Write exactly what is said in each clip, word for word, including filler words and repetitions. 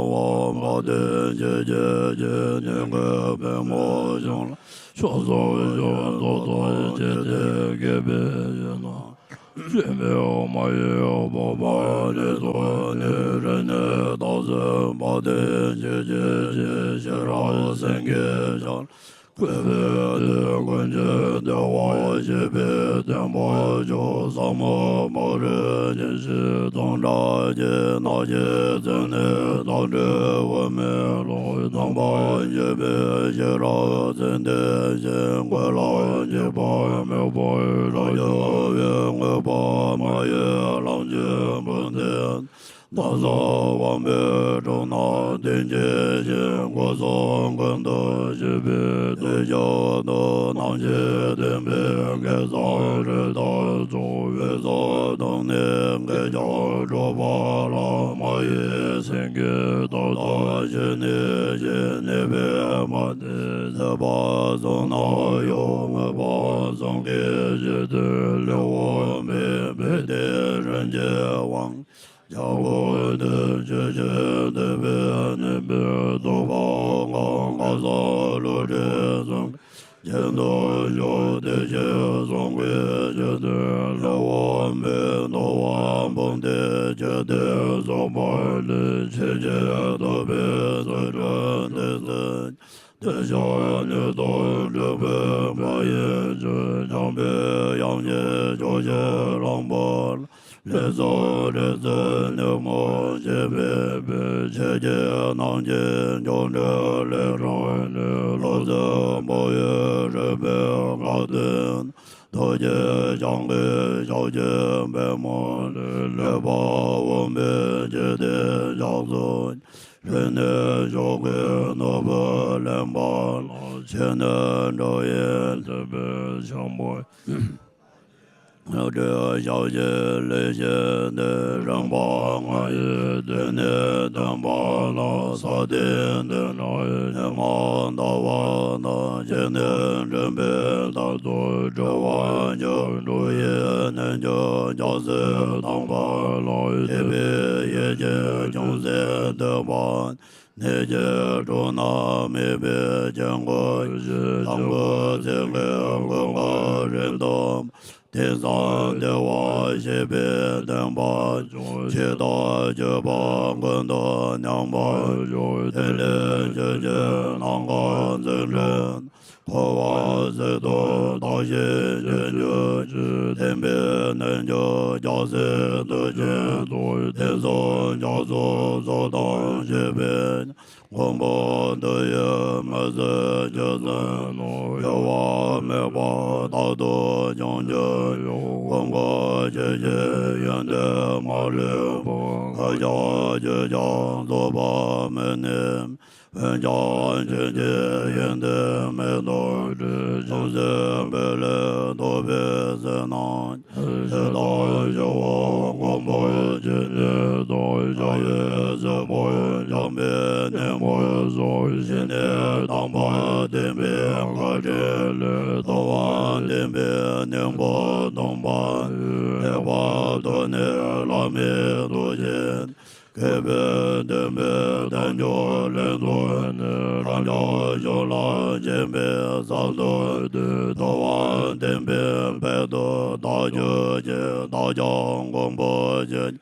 བ་མ་བསྟན་ཞེས་བྱ་བའི་སྙན་བརྒྱུད་པདྨ་འབྱུང་ལ། ཕྱོགས་སུ་བཞུགས་ཚོགས་གཙོ་མཆོད་རྟེན་བརྒྱད་པའི་ཞིང་དུ། སྤྲིན་པའི་མ་ཡི་པདྨ་རིགས་སུ་གནས། རིག་གནས་རྟགས་གསལ་དཔལ་ལྡན་ཞེས་བྱ་བའི་ཤེས་རབ་སེང་གེ་ཞལ། གུས་པས་དེ་ཀུན་གྱི་བདེ་བ་སྐྱེད་པའི་བརྟན་པ་མཆོག། ཟབ་མོ་སྤ་རོའི་ཡེ་ཤེས་སྟོང་གྲགས་ཀྱི། སྣང་ཞེན་ཚེ་ནས་བདག་འདྲའི་དབུ་མའི་ལུགས། དམ་པ་བརྒྱུད་པའི་ཤེས་རབ་ཙན་དན་ཞིང་། འགོག་ལ་འཇིགས་པ་མེད་པར་རབ་འཇོམས་པའི། མངོན་པ་མ་ཡིན་ལམ་གྱི་བུ་འདི། སྟག་ཚང་དབང་པོའི་དྲུང་ན་བསྟེན་བགྱིས་ཤིང་། སྒོ་གསུམ་ཀུན་ཏུ་གཤེགས་པའི་དུས་ཀྱང་དུ། རྣམ་མཁྱེན་བསྟན་པའི་དགེ་རྩ་རི་དྭགས་མཆོག། འོད་སྲུང་གདོང་ནས་འགེངས་ཀྱང་གྲགས་པ་ལ། མ་ཡེངས་སེང་གེ་ཐོག་ཏུ་བཞུགས་ནས་བཞེངས། གནས་པདྨ་སྟེང་མཛེས་པ་གསུམ་ན་ཡང་། མངོན་པ་གསུམ་གྱི་ཞི་བདེ་ལེགས་པར་སྤེལ། དཔལ་ལྡན་རིན་ཆེན་དབང་། འཇམ་མགོན་དུས་ཀྱི་ཆོས་བསྟན་པའི། གནས་པའི་ཐོབ་པ་གང་གང་ཟག་བློ་གྲོས་གསུམ། རྒྱན་དུ་བཞུགས་བདེ་ཆེན་གསུམ་གྱི་ཞི་བདེ་ལེགས་པར་སྤེལ། ཐོབ་པ་འབུམ་སྡེའི་ཆོས་སྡེ་གསུངས་པ་ལས། ཆོས་ཀྱི་ཐོབ་པའི་ཚུལ་ཁྲིམས་ཏིང་འཛིན། གདུལ་བྱ་ནད་དང་སྒྲིབ་པའི་ཕ་ཡུལ་ཆོས། འཇམ་དཔལ་དབྱངས་ཀྱི་ཕྱོགས་བཞིར་ལངས་པ་ལ། ལེགས་བྱུང་རིག་འཛིན་ཉོན་མོངས་སྐྱེས་པའི་དཔལ། ཆོས་ཀྱི་རྣམ་བསྒྱིངས་འབྱུང་གནས་ལས་སྤྲུལ་ནས། ལྷུན་གསལ་སྤང་ཡུལ་རིག་པའི་ཁ་ཏོན། རྡོ་རྗེ་འཆང་གི་ཞབས་ཀྱི་པདྨོ་ལས། ལེགས་པར་དབུ་མའི་འཇིག་རྟེན་ཕྱག་འཚལ། རིག་གནས་ཕྱོགས་ཀུན་ནོར་བུས་བརླན་པ་ལ། ཕྱི་སྣོད་འབྲུ་ཡི་ཐིམ་པས་ཆེན་པོ། སྒྲོལ་ཞབས་ཀྱི་ལེགས་བཤད་འདི། རིམ་པ་ལྔ་ཡི་སྡེ་སྣོད་སྟོན་པ་ལ། ས་སྟེང་འདི་ན་ཉི་མ་ཟླ་བ་དང་། སྤྱན་ནི་འདྲེན་པའི་ཐབས་སུ་འགྲུབ་པར་འགྱུར། འགྲོ་བའི་གནོན་རྒྱུ་རྒྱལ་སྲས་དམ་པ་ལ། སྐྱེས་པའི་ཡིད་ཀྱིས་ཅུང་ཟད་བསྟོད་པ། ནད་ཀྱི་དྲག་སྣང་མེད་པའི་དཀྱིལ་འཁོར་ཞིག། དམ་ཆོས་ཚིག་གི་ཀུན་དགའ་རིམ་གྲོ། དེང་སང་བདེ་བར་གཤེགས་པའི་བསྟན་པ་མཆོག། འཆི་བདག་སྐྱེ་བ་ཀུན་ཏུ་མྱང་བར་ཤོག། དེ་ལས་ཆོས་ཀྱི་ནམ་མཁའ་འཛིན་སྒྲོན། འཁོར་བ་གསེར་ཐུབ་དག་ཞིང་བྱོན་གྱུར་ཅིག། བསྟན་པའི་རྣལ་འབྱོར་རྒྱལ་སྲས་ཐུགས་ཀྱི་ཐུགས། དེང་སང་རྒྱ་མཚོའི་མཚོ་དང་འཕྱད་པའི། མགོན་པོ་འདི་ཡི་མི་ཚེ་ཆུ་ཟིལ་གནོན། འགྱུར་བ་མེད་པར་རྟག་ཏུ་འབྱུང་གྱུར་ཅིག། ཀུན་དགའ་ཆོས་ཀྱི་ཡོན་ཏན་མ་ལུས་པ། མཁའ་ཁྱབ་ཆོས་ཀྱང་རྫོགས་པ་མེད་ནས། འོན་ཀྱང་ཆོས་ཀྱི་ཡོན་ཏན་མེ་ཏོག་འདྲ། ཅུང་ཟད་སྤེལ་ལེགས་ཐོབ་པའི་ཚེ་ན། ཇི་ལྟར་ཞི་བ་མགོན་པོ་ཇི་སྙེད་དུ། ཞི་བའི་སྲིད་པ་འཇམ་དཔལ་སྙིང་པོར་གཟིགས། ཞི་གནས་དམ་པ་བསྟན་པའི་བཀའ་དྲིན་ལས། ཐོབ་པ་བསྟན་པའི་སྙིང་པོ་སྟོན་པ་ཡི། ལེགས་པར་ཐོས་ནས་བླ་མའི་ཐུགས་བསྐྱེད། མཁས་པས་བསྟན་པའི་དལ་འབྱོར་ལས་ཐོས་ནས། རང་རྒྱལ་གཞུང་ལ་སྦྱིན་པའི་ས་ཐོབ་སྟེ། ཐོབ་པ་བསྟན་པའི་དཔལ་དུ་བདག་གྱུར་ཅིག། བདག་ཀྱང་མགོན་པོ་ཇི་སྙེད་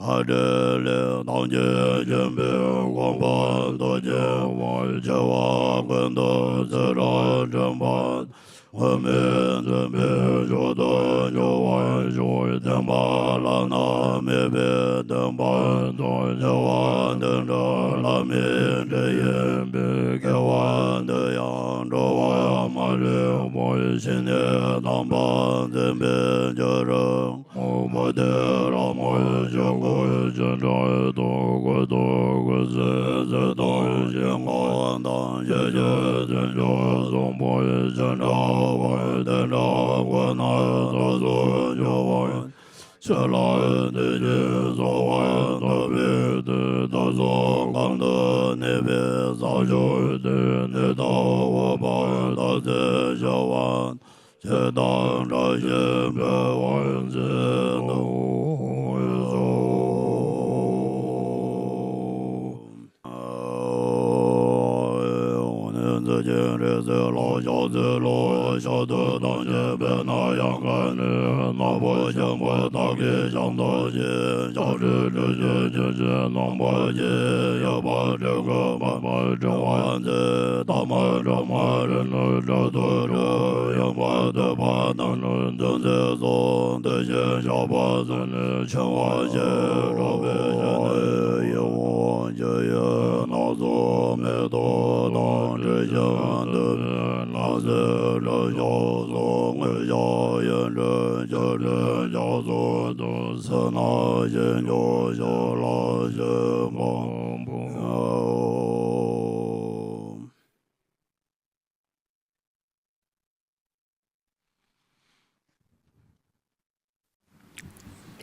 བཀའ་དྲིན་ལས། ཐམས་ཅད་མཁྱེན་པའི་མགོན་པོ་ཐུགས་རྗེ་དཔལ། འཆི་བ་ཀུན་ཏུ་ཚེ་རབས་འདྲེན་པ། དངོས་མེད་འཛིན་པའི་མཆོག་ཏུ་གྱུར་པར་ཤོག། བསྟན་པ་བླ་ན་མེད་པའི་བསྟན་པ་དང་། བྱ་བ་འདི་འདྲ་བླ་མའི་འབྲེལ་ཡིན་པས། དགེ་བ་འདི་ཡང་འགྲོ་བར་མ་ལུས་པ། ཞི་གནས་དམ་པ་འཛིན་པའི་རྒྱུ་རུ། མུ་སྟེགས་རབ་མོས་ཆོས་སྐུ་ཅི་འདྲ་དང་། ཀུན་ཏུ་ཀུན་གསལ་ཚུལ་དང་ཞེན་ཁོག་དང་། ཞི་བྱེད་བརྩོན་འགྲུས་གསུམ་པོ་ཅི་འདྲ་བར། དེ་འདྲ་ཀུན་ནས་རྟག་ཏུ་འབྱུང་བར་ཤོག། ཕྱིར་ལ་དེ་བཞིན་གསོལ་བ་ཐོབ་པའི་མཐུས། དུས་གསུམ་གང་དུ་གནས་པའི་ས་ཕྱོགས་དེར། གནས་དང་འོད་དཔག་རྟག་ཚད་བྱེ་བ། ཇི་ལྟར་བཀྲ་ཤིས་འཕེལ་བར་མཛད་དུ་གསོལ། ཅིང་རིགས་སུ་ལ་ཞག་ཚིལ་ལོ། ཞག་དུས་དང་ཞིང་པའི་ནང་ཡང་ག་ནི། ནག་པོ་ཞིང་པ་དག་གིས་ཞིང་དང་ཞིང་། ལྕགས་རི་སྤྲུལ་གཞུང་ཉི་ཤུ་རྣམ་པ་ཡིས། གཡོ་བ་སྤྲུལ་སྐུ་པདྨ་འབྲིང་བ་མཛད། ཐ་མ་སྒྲོལ་མ་རི་ནི་སྤྲུལ་དུ་རུ། གཡོན་པ་སྟོད་པ་ནག་ནི་འཛིན་མཛད་སོ། དེ་བཞིན་ཞགས་པ་ཟེར་ནི་འཆིང་བ་ཞེས། རོལ་པའི་གཞུ་ནི་ཡིད་འོང་ཆུ་ཡི་སྣ་ཚོགས། མེ་ཏོག་དང་དྲི་ཞིམ་དུ་མའི་སྣ་ཟེར་སྤྲུལ་ཞགས་སོགས། དངོས་ཞགས་ཡིན་དྲི་ཆུ་དྲི་ཞགས་སོགས་དང་། སེར་སྣ་ཞིང་སྐྱོགས་ཞགས་ལ་ཞེས་འབུམ་པོ།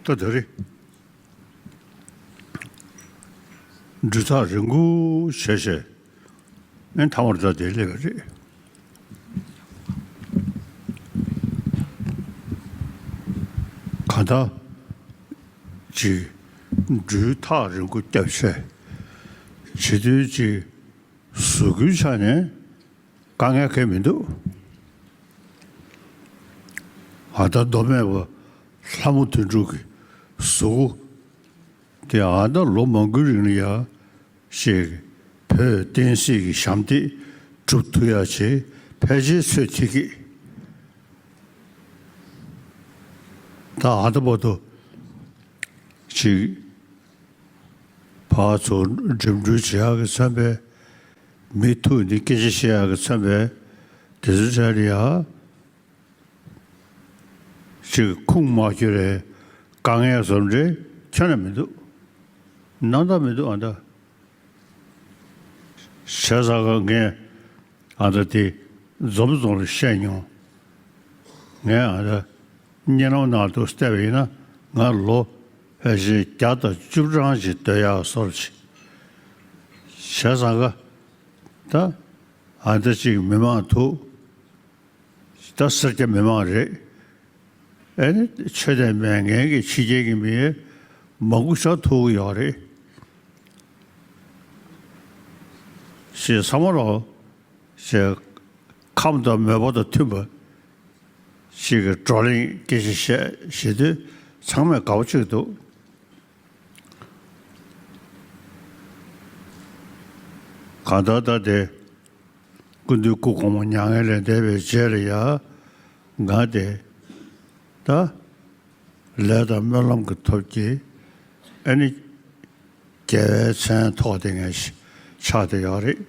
ད་དེ་རེད། སྦྲུལ་ཐག་རིང་པོ་བྱས་བྱས། ཨེ་ཐ་མར་ད་དེ་སླེབས་པ་རེད། གང་ལྟར་ཅིག་སྦྲུལ་ཐག་རིང་པོ་བརྒྱབ་བྱས། བྱེད་དུས་ཅིག་གཟུགས་པོའི་ཆ་ནས་དཀའ་ངལ་གང་ཡང་མི་འདུག། ཨ་ད་མདོ་སྨད་པ་ལྷ་མོ་དོན་གྲུབ་ཀྱི་གཟུགས་པོ་དེ་ཨ་ད་ལོ་མང་པོའི་རིང་ལ་ཡ་ཞིག་བོད་བསྟན་སྲིད་ཀྱི་ཞབས་འདེགས་སྒྲུབ་ཐུབ་ཡ་ཆེད་ཕལ་ཆེར་ཚོད་ཐིག་གི། ད་ཨ་ད་བར་དུ་ཅིག་ཕར་ཚུར་འགྲིམ་འགྲུལ་བྱེད་ཡག་གི་མཚོན་པས། མི་ཐུག་ནས་སྐད་ཆ་བཤད་ཡག་གི་མཚོན་པས། དེ་ཚོའི་གྲས་ལ་ཡ་ཅིག་ཁུངས་མ་འཁྱོལ་བའི་དཀའ་ངལ་བཟོ་འདྲ་ཁྱོན་ནས་མི་འདུག། རྣམ་དག་མི་འདུག་ཨ་ད། བྱས་ཙང་ཀ་ངས་ཨ་ད་དེ་འཛོམས་རྫོང་ལ་བཤད་མྱོང་། ངས་ཨ་ད་གཉིད་ལམ་ནང་དུ་བལྟས་པ་ཡིན་ན་ང་ལོ་ཕལ་ཆེར་བརྒྱ་དང་བཅུ་གྲངས་ཤིག་སྡོད་ཡག་བཟོ་འདྲ་ཅིག། བྱས་ཙང་ཀ་ད་ཨ་ད་ཅིག་མི་མང་ཐུག། ད་སེར་སྐྱ་མི་མང་རེད། ཨེ་ནི་ཆོས་དད་མེད་མཁན་གྱི་ཕྱི་རྒྱལ་གྱི་མི་མང་པོ་ཞིག་ཐུག་གི་ཡོད་རེད། ཞེས་བསམ་བློ་ཞེས་ཁམས་དང་མོས་པ་དང་མཐུན་པ་ཞིག་གི་བགྲོ་གླེང་སྐད་ཆ་བཤད་བྱེད་དུས་ཚང་མས་དགའ་པོ་བྱེད་ཀྱི་འདུག། གང་ལྟར་ད་དེ་སྐུ་མདུན་སྐུ་གོང་མ་མྱ་ངན་ལས་འདས་པའི་རྗེས་ལ་ཡ་ང་དེ་ད་ལས་དང་སྨོན་ལམ་གྱི་ཐོབ་ཀྱི་ཨ་ནི་རྒྱལ་བའི་མཚན་ཐོགས་དེ་ངས་ཆགས་བསྡད་ཡོད་རེད།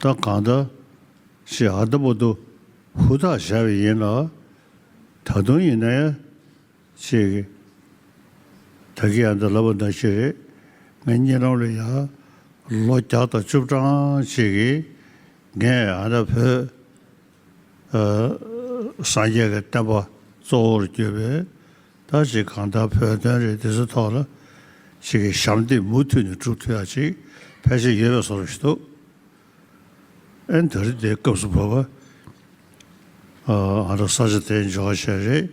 ད་གང་ལྟར་ཞེས་ཨ་ད་བར་དུ་ཧུར་ཐག་བྱས་པ་ཡིན་ལ། ད་དུང་ཡིན་ན་ཡང་ཅིག་ད་གིན་ཨ་ད་ལབ་པ་ནང་བཞིན་རེད། ངའི་གཉིད་ལམ་ལ་ཡང་ལོ་བརྒྱ་དང་བཅུ་གྲངས་ཅིག་གིས་ངས་ཨ་ད་བོད་ཨ་སངས་རྒྱས་ཀྱི་བསྟན་པ་གཙོ་བོར་གྱུར་པའི་ད་ཅིག་གང་ལྟར་བོད་དོན་རེད་དེ་ཚོའི་ཐོག་ལ་ཅིག་གི་ཞབས་འདེགས་མུ་མཐུད་ནས་སྒྲུབ་ཐུབ་ཡག་ཅིག་ཕལ་ཆེར་ཡོད་པའི་བཟོ་འདྲ་ཞིག་འདུག། ཨེ་ད་རེས་དེའི་སྐབས་སུ་བབ་པ། ཨ་ཨ་ར་ས་ཆ་དེ་འབྱོར་བ་ཞིག་རེད།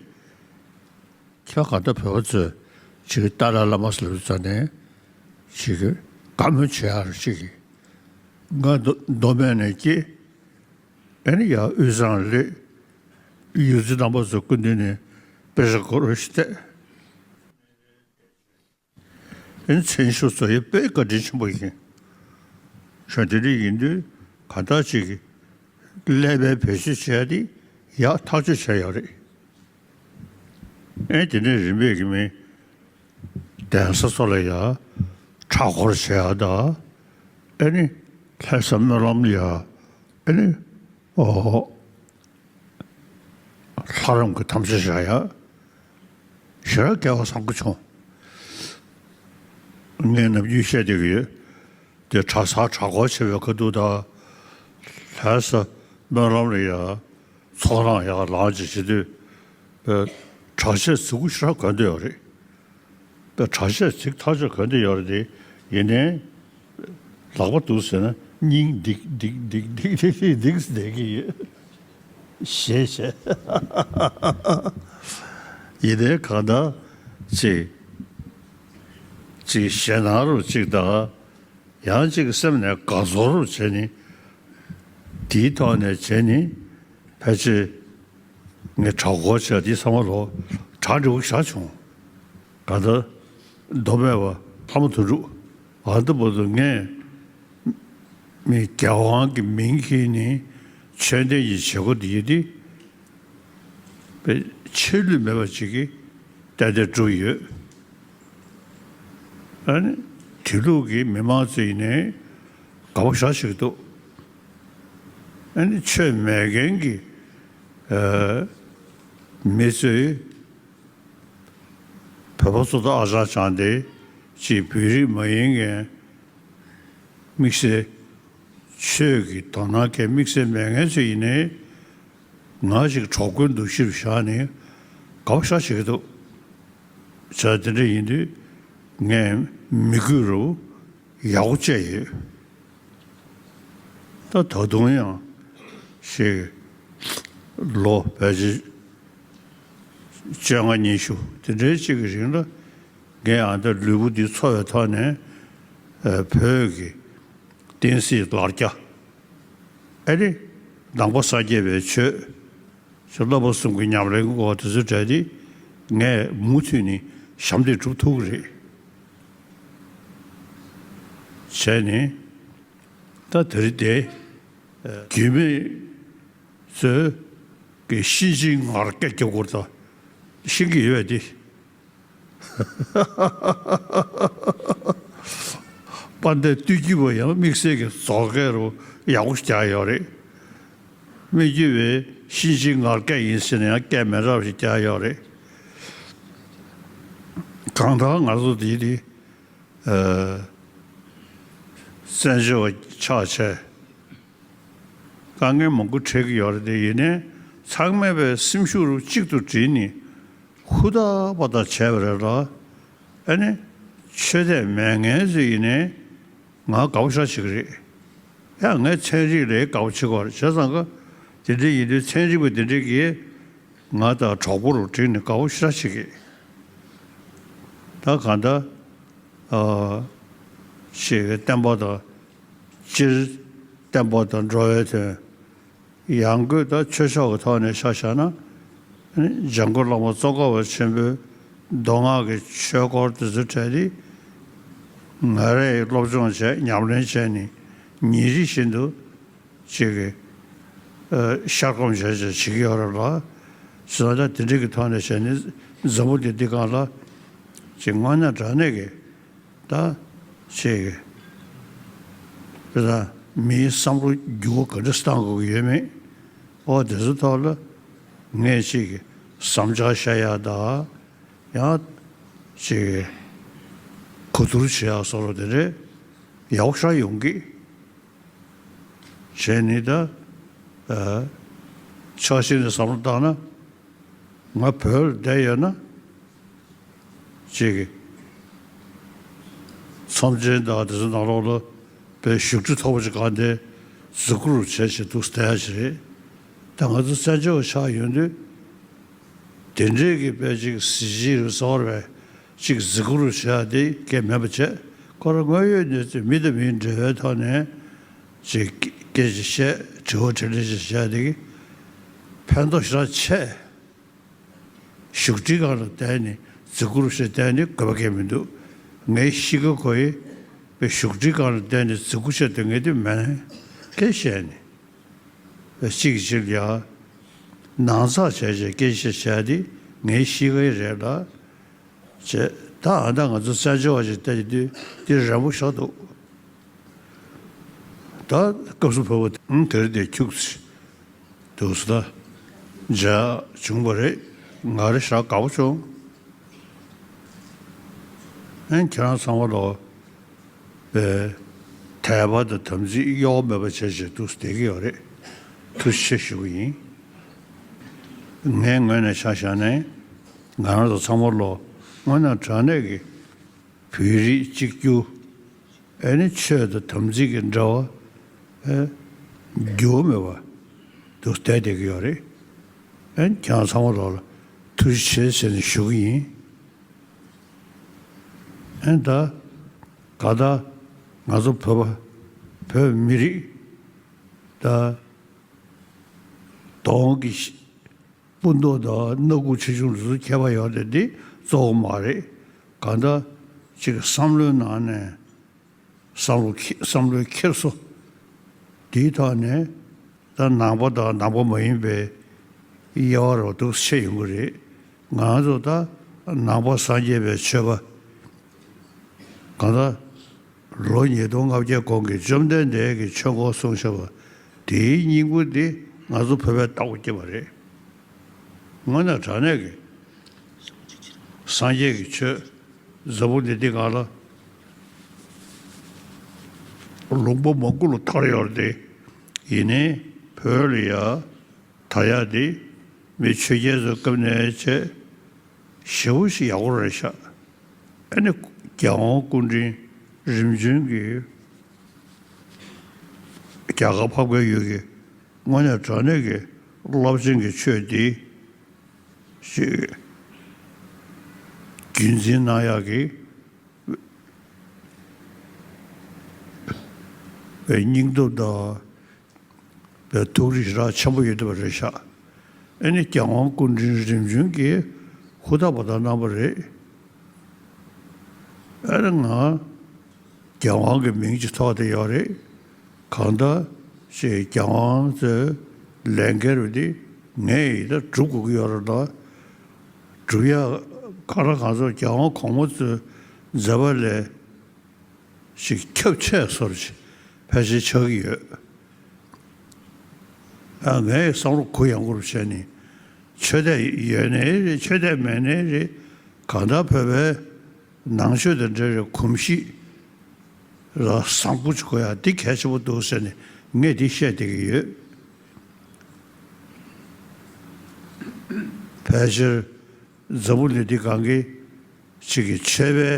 ཁྱོད་ག་འདྲ་བོད་པ་ཚོས་ཅིག་ཏཱ་ལའི་བླ་མ་ཟེར་ལབ་ཙང་ནས་ཅིག་བཀའ་མོལ་བྱེད་ཡག་རེ་ཅིག་གིས་ང་མདོ་མདོ་སྨད་ནས་སྐྱེས། ཨེ་ནི་ཡར་དབུས་གཙང་སླེབས། ཡུལ་གྱི་རྣམ་པ་ཚོའི་སྐུ་མདུན་ནས་དཔེ་ཆ་གོ་རོགས་ཞིག་བལྟས། ཨེ་ནི་མཚན་ཞབས་སོར་ཡ་དཔེ་བཀའ་དྲིན་ཆེན་པོ་ཡིན། ཞོ་དེ་འདྲ་ཡིན་དུས་ག་ད་ཅིག་ཀླད་པའི་བེད་སྤྱོད་བྱས་ཏེ་ཡག་ཐག་ཆོད་བྱས་ཡོད་རེད། ཨེ་དེ་ནས་རིམ་པས་ཀྱི་མི་གདན་ས་སོགས་ལ་ཡ་གྲྭ་སྐོར་བྱས་ཡ་ད། ཨེ་ནི་ལྷ་ས་སྨོན་ལམ་ལ་ཡ་ཨེ་ནི་ཨོ། ལྷ་རམས་ཀྱི་དམ་བཅའ་བཞག་ཡ། ཞེ་དྲག་སྐལ་བ་བཟང་པོ་བྱུང་། ངས་ནམ་རྒྱུན་བཤད་བསྡད་ཀྱི་ཡོད། དེ་གྲྭ་ས་གྲྭ་སྐོར་བྱེད་པའི་ཁ་ཐུག་དང་། ལྷ་ས་སྨོན་ལམ་ལ་ཡ་ཚོགས་ལངས་ཡག་ལངས་ཅིག་བྱེད་དུས། གྲྭ་ཆས་རྫིག་པོ་ཞེ་དྲག་གོན་བསྡད་ཡོད་རེད། པའི་གྲྭ་ཆས་ཚིག་ཐག་ཆོད་གོན་ཏེ་ཡོད་རེད་དེ། ཡིན་ནའི་ལག་པ་འདུག་ཟེར་ན་སྙིང་ལྡིག་ལྡིག་ལྡིག་ལྡིག་ལྡིག་ལྡིག་བསྡད་ཀྱི་ཡོད། ཞེས་བཤད། ཡིན་ནའི་གང་ལྟར་ཅིག་ཅིག་ཞེད་སྣང་རུ་ཅིག་དང་། ཡང་གཅིག་གི་སེམས་ནས་དགའ་ཚོར་བྱས་ནས། དེའི་ཐོག་ནས་བྱས་ནས་ཕལ་ཆེར་ངས་གྲྭ་སྐོར་བྱས་དེ་ཚང་མ་ལོ་གྲ་འགྲིག་པོ་ཞིག་བྱུང་། གང་ལྟར་མདོ་སྨད་པ་ལྷ་མོ་དོན་གྲུབ། ཨ་ད་བར་དུ་ངས་མི་རྒྱལ་དབང་གི་མིང་གིས་ནི་ཆོས་ལྡན་གྱི་བྱེད་སྒོ་འདི་ཡིན་ཏེ། པའི་ཆད་ལུས་མེད་པ་ཅིག་གིས་ཏན་ཏན་བསྒྲུབས་ཡོད། ཨ་ནི་དེ་ལུགས་ཀྱི་མི་མང་ཚོ་ཡིན་ནའི་དགའ་པོ་ཞེ་དྲག་འདུག་ཨ་ནི་ཆོས་མེད་མཁན་གྱི་ཨ་མི་ཚོས་བོད་པ་ཚོ་དང་ཨ་ཅག་ཅང་དེ་ཅིག་བོད་རིགས་མ་ཡིན་མཁན། དམིགས་བསལ་ཆོས་ཀྱི་དོ་སྣང་གི་དམིགས་བསལ་མེད་མཁན་ཚོ་ཡིན་ནའི་ང་ཞིག་གྲོགས་པོའི་འདུ་ཤེས་བཞག་ནས་དགའ་པོ་ཞེ་དྲག་བྱེད་ཀྱི་འདུག་བྱས་དེ་འདྲ་ཡིན་དུས་ངས་མི་དགོས་རུ་ཡག་པོ་བྱས་ཡོད། ད་ད་དུང་ཡང་ཞིག་ལོ་ཕལ་ཆེར་བཅོ་ལྔ་ཉི་ཤུ་དེ་འདྲའི་ཅིག་གི་རིང་ལ་ངས་ཨ་ད་ལུས་པོ་འདི་འཚོ་བའི་ཐོག་ནས་ཨ་བོད་ཀྱི་བསྟན་སྲིད་ལ་རྒྱ། ཨ་ནི་ནང་པ་སངས་རྒྱས་པའི་ཆོས། ཞེས་བསླབ་པ་གསུམ་གྱི་ཉམས་ལེན་གྱི་སྐོར་དེ་ཚོའི་གྲས་དེ་ངས་མུ་མཐུད་ནས་ཞབས་འདེགས་སྒྲུབ་ཐུབ་ཀྱི་རེད། བྱས་ནས་ད་དེ་རིང་དེ་རྒྱུད་སྨད་ཚོས་ཀྱི་གཤིན་རྗེའི་ངར་སྐད་རྒྱག་དགོས་ད་ཤེས་ཀྱི་ཡོད་པས་དེ། དཔལ་ལྡན་སྟོད་ཀྱི་བུ་ཡང་དམིགས་བསལ་གྱི་རྫོགས་སྐད་རུ་ཡག་པོ་ཞིག་རྒྱག་ཡོད་རེད། སྨད་རྒྱུད་པའི་གཤིན་རྗེའི་ངར་སྐད་ཡིན་ཟེར་ན་ཡང་སྐད་མི་འདྲ་བ་ཞིག་རྒྱག་ཡོད་རེད། གང་ལྟར་ང་ཚོ་འདི་འདི་ཨ་བཙན་བྱོལ་བ་ཆགས་བྱས། དཀའ་ངལ་མང་པོ་འཕྲད་ཀྱི་ཡོད་རེད་དེ། ཡིན་ནའི་ཚང་མས་པའི་སེམས་ཤུགས་རུ་གཅིག་ཏུ་བསྒྲིལ་ནས་ཧུར་ཐག་པ་ཐག་བྱས་པ་རེད་ལ། ཨ་ནི་ཆོས་དད་མེད་མཁན་ཚོ་ཡིན་ནའི་ང་དགའ་པོ་ཞེ་དྲག་བྱེད་ཀྱི་རེད། ཡང་ངས་ཚན་རིག་ལ་དགའ་པོ་བྱེད་ཀྱི་ཡོད་རེད། བྱས་ཙང་ཀ་དེ་འདྲ་ཡིན་དུས་ཚན་རིག་པ་དེ་འདྲ་གིས་ང་དང་གྲོགས་པོ་རུ་བསྒྲིལ་ནས་དགའ་པོ་ཞེ་དྲག་བྱེད་ཀྱི། ད་གང་ལྟར་ཨ་ཞེས་པའི་བསྟན་པ་དང་། སྤྱིར་བསྟན་པ་དང་འགྲོ་བའི་དོན། ཡང་སྒོས་ད་ཆོས་ཕྱོགས་ཀྱི་ཐོག་ནས་ཆ་བཞག་ན། འཇམ་མགོན་བླ་མ་ཙོང་ཁ་པ་ཆེན་པོའི་མདོ་སྔགས་ཀྱི་ཆོས་སྐོར་དེ་ཚོའི་གྲས་དེ་ང་རས་སློབ་སྦྱོང་བྱས། ཉམས་ལེན་བྱས་ནས་ཉིན་རེ་བཞིན་དུ་ཅིག་གི་ཨ་ཤར་སྒོམ་བྱས་བྱས་བྱེད་ཀྱི་ཡོད་རེད་ལ། བྱས་ཙང་ད་དེ་འདྲ་གི་ཐོག་ནས་བྱས་ནས་འཛམ་བུ་གླིང་འདི་སྒང་ལ་ཅིག་དངོས་གནས་དྲང་གནས་ཀྱི་ད་ཅིག་དཔེ་ད་མིའི་བསམ་བློ་འགྱུར་བ་ག་འདྲ་བཏང་དགོས་ཀྱི་ཡོད་མེད། ཨོ་དེ་ཚོ་ཐོག་ལ་ངས་ཅིག་བསམ་འཆར་བཤད་ཡག་དང་། ཡང་ཅིག་གོ་བསྡུར་བྱེད་ཡག་བཟོ་འདྲ་དེ་འདྲ་ཡག་པོ་ཞེ་དྲག་ཡོང་གི། བྱས་ནས་ད་ཨ་ཕྱོགས་གཅིག་ནས་བསམ་བློ་བཏང་ན། ང་བོད་ལ་བསྡད་ཡོད་ན་ཅིག་གི་ཚོམས་ཆེན་དང་དེ་ཚོ་ནང་ལོགས་ལ་དཔེ་བཞུགས་ཁྲི་མཐོ་པོ་ཅིག་གང་དེ་གཟིགས་སྐོར་བྱས་བྱས་འདུག་བསྡད་ཡག་ཅིག་རེད། ད་ང་ཚོ་བཙན་བྱོལ་བ་ཆགས་ཡོང་དུས། དེ་འདྲའི་གི་དཔེ་ཅིག་གཟི་བརྗིད་རུ་གསལ་བའི་ཅིག་གཟིགས་སྐོར་བྱེད་ཡག་དེ་གལ་མེད་པ་བྱས། ཁོ་རང་དངོས་ཡོད་གནས་ཚུལ་མི་དང་མིའི་འབྲེལ་བའི་ཐོག་ནས་ཅིག་སྐད་ཅིག་བཤད། དྲི་བ་དྲིས་ལན་ཅིག་བྱེད་ཡག་དེ་གི་ཕན་ཐོགས་ཞེ་དྲག་ཆེ། བཞུགས་ཁྲིའི་སྒང་ལ་བསྡད་ནས་གཟིགས་སྐོར་བྱེད་བསྡད་ནས་དགོས་པ་གལ་མི་འདུག་ངའི་གཤིས་ཀ་ཁོ་ཡི་དཔེ་བཞུགས་ཁྲིའི་སྒང་ལ་བསྡད་ནས་གཟིགས་སྐོར་བྱེད་སྡོད་མཁན་དེ་མིན། སྐད་བཤད་ནས། གཅིག་གིས་གཅིག་ལ་ཡ་ནང་ཚགས་བྱས་བྱས་སྐད་ཆ་བཤད་དེ་ངའི་གཤིས་ཀ་ཡི་རེད་ལ། བྱས་ད་ཨ་ད་ང་ཚོ་བཙན་བྱོལ་བ་ཞིག་བལྟས་དུས་འདི་རན་པོ་ཞེ་དྲག་འདུག་ད་སྐབས་སུ་བབ་པ་དེ་དེར་དེ་ཁྱུག་ཙམ་འདུག་ཟེར། ད་མཇལ་བྱུང་བ་རེད། ང་རེ་ཞེ་དྲག་དགའ་པོ་བྱུང་། ཨན་ཁྱེད་རང་ཚང་མ་ལོ། པའི་དད་པ་དང་དམ་ཚིག་གཡོ་བ་མེད་པ་བྱས་བྱས་འདུག་བསྡད་ཀྱི་ཡོད་རེད། ཐུགས་རྗེ་ཆེ་ཞུ་གི་ཡིན། ངའི་ངོས་ནས་ཆ་བཞག་ནས་ང་རང་ཚོ་ཚང་མ་ལོ་དངོས་གནས་དྲང་གནས་ཀྱི་བོད་རིགས་གཅིག་གྱུར། ཨེ་ནི་ཆོས་དང་དམ་ཚིག་གི་འབྲེལ་བ་ཨེ་འགྱུར་བ་མེད་པ་འདུག་བསྡད་བསྡད་ཀྱི་ཡོད་རེད། ཨེ་ནི་ཁྱེད་རང་ཚང་མ་ལོ་ལ་ཐུགས་རྗེ་ཆེ་ཟེར་ནས་ཞུ་གི་ཡིན། ཨེ་ད་ག་ད་ ང་ཚོ་བོད་པ་བོད་མི་རིགས་ད་གདོང་གི་སྤུ་མདོག་དང་སྣ་ཁུག་ཆེ་ཆུང་དེ་ཚོ་ཁྱད་པར་ཡོད་དེ་འདི་གཙོ་བོ་མ་རེད། གང་ལྟར་ཅིག་བསམ་བློའི་ནང་ནས་བསམ་བློ་ཁྱེ- བསམ་བློའི་འཁྱེར་སོ་དེའི་ཐོག་ནས་ད་ནང་པ་དང་ནང་པ་མ་ཡིན་པའི་དབྱེ་བ་རོ་འདུག་ཕྱེ་ཡོང་གི་རེད། ང་ཚོ་ད་ནང་པ་སངས་རྒྱས་པའི་ཆོས་པ་གང་ལྟར་ལོ་ཉིས་སྟོང་ལྔ་བརྒྱ་གོང་གི་བཅོམ་ལྡན་འདས་ཀྱི་ཆོས་འཁོར་གསུངས་བཞག་པ་དེའི་སྙིང་པོ་འདི་ང་ཚོ་བོད་པས་བཏགས་སྐྱེས་པ་རེད། དངོས་གནས་དྲང་གནས་ཀྱི་སངས་རྒྱས་ཀྱི་ཆོས་འཛམ་བུ་གླིང་འདི་སྒང་ལ་ལུང་པ་མང་པོ་ལ་དར་ཡོད་རེད་དེ། ཡིན་ནའི་བོད་ལ་ཡ་དར་ཡག་འདི་མི་ཆོས་རྒྱལ་ཚོའི་སྐབས་ནས་བྱས་ཞེ་པོ་ཞིག་ཡག་པོ་རེད་ཤག་ཨ་ནི་རྒྱལ་དབང་སྐུ་ཕྲེང་རིམ་བྱོན་གྱི་རྒྱ་གར་འཕགས་པའི་ཡུལ་གྱི་དངོས་གནས་དྲང་གནས་ཀྱི་རླབས་ཆེན་གྱི་ཆོས་འདི་ཞིག་རྒྱུན་འཛིན་གནང་ཡག་གི་པའི་སྙིང་སྟོབས་དང་པའི་ཐུགས་རིག་ཞེ་དྲག་ཆེན་པོ་ཡོད་བསྡད་པ་རེད་ཤག་ཨ་ནི་རྒྱལ་དབང་སྐུ་ཕྲེང་རིམ་བྱོན་གྱིས་ཧུར་ཐག་པ་དང་གནང་བ་རེད། ཨ་ནི་ང་རྒྱལ་དབང་གི་མིང་ཅིག་ཐོགས་བསྡད་ཡོད་རེད། གང་ལྟར་ཞེས་རྒྱལ་དབང་ཚོའི་ལས་འགན་རུ་འདི་ངས་ཡིད་ད་སྒྲུབ་དགོས་ཀྱི་ཡོད་རེད་ལ། སྒྲུབ་ཡག་ག་ར་གང་ཚོ་རྒྱལ་དབང་གོང་མ་ཚོའི་མཛད་པ་ལས་ཞིག་ཁྱབ་ཆེ་སོར་ཞིག་ཕལ་ཆེར་ཆགས་ཀྱི་ཡོད། ཨ་ངས་བསམ་བློ་གུ་ཡངས་པོར་བྱས་ནས་ཆོས་དད་ཡོད་ནའི་རེད། ཆོས་དད་མེད་ནའི་རེད། གང་ལྟར་བོད་པའི་ནང་ཆོས་དང་འབྲེལ་བའི་གོམས་གཤིས་ལ་བཟང་པོ་ཅིག་དགོས་ཡག་འདི་གལ་ཆེན་པོ་འདུག་ཟེར་ནས་ངས་འདི་བཤད་བསྡད་ཀྱི་ཡོད། ཕལ་ཆེར་འཛམ་བུ་གླིང་འདི་སྒང་གི་ཅིག་གི་ཆོས་པའི་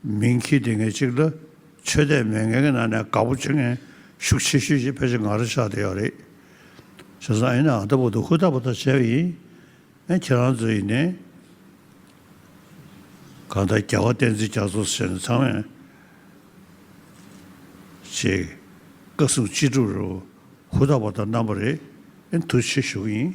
མིང་འཁྱེར་བསྡད་མཁན་ཅིག་ལ་ཆོས་དད་མེད་མཁན་གྱི་ནང་ནས་དགའ་པོ་བྱེད་མཁན་ཤུགས་ཆེ་ཤོས་ཤིག་ཕལ་ཆེར་ང་རང་ཆགས་བསྡད་ཡོད་རེད། བྱས་ཙང་ཨ་ནི་ཨ་ད་བར་དུ་ཧུར་ཐག་པ་ཐག་བྱས་པ་ཡིན། ཨ་ཁྱེད་རང་ཚོ་ཡིན་ནའི་གང་ལྟར་རྒྱལ་བ་བསྟན་འཛིན་རྒྱ་མཚོ་ཟེར་ནས་ཚང་མས་ཅིག་བཀའ་གསུང་ཅི་སྒྲུབ་རུ་ཧུར་ཐག་པ་ཐག་གནང་བ་རེད། ཨ་ཐུགས་རྗེ་ཆེ་ཞུ་གི་ཡིན།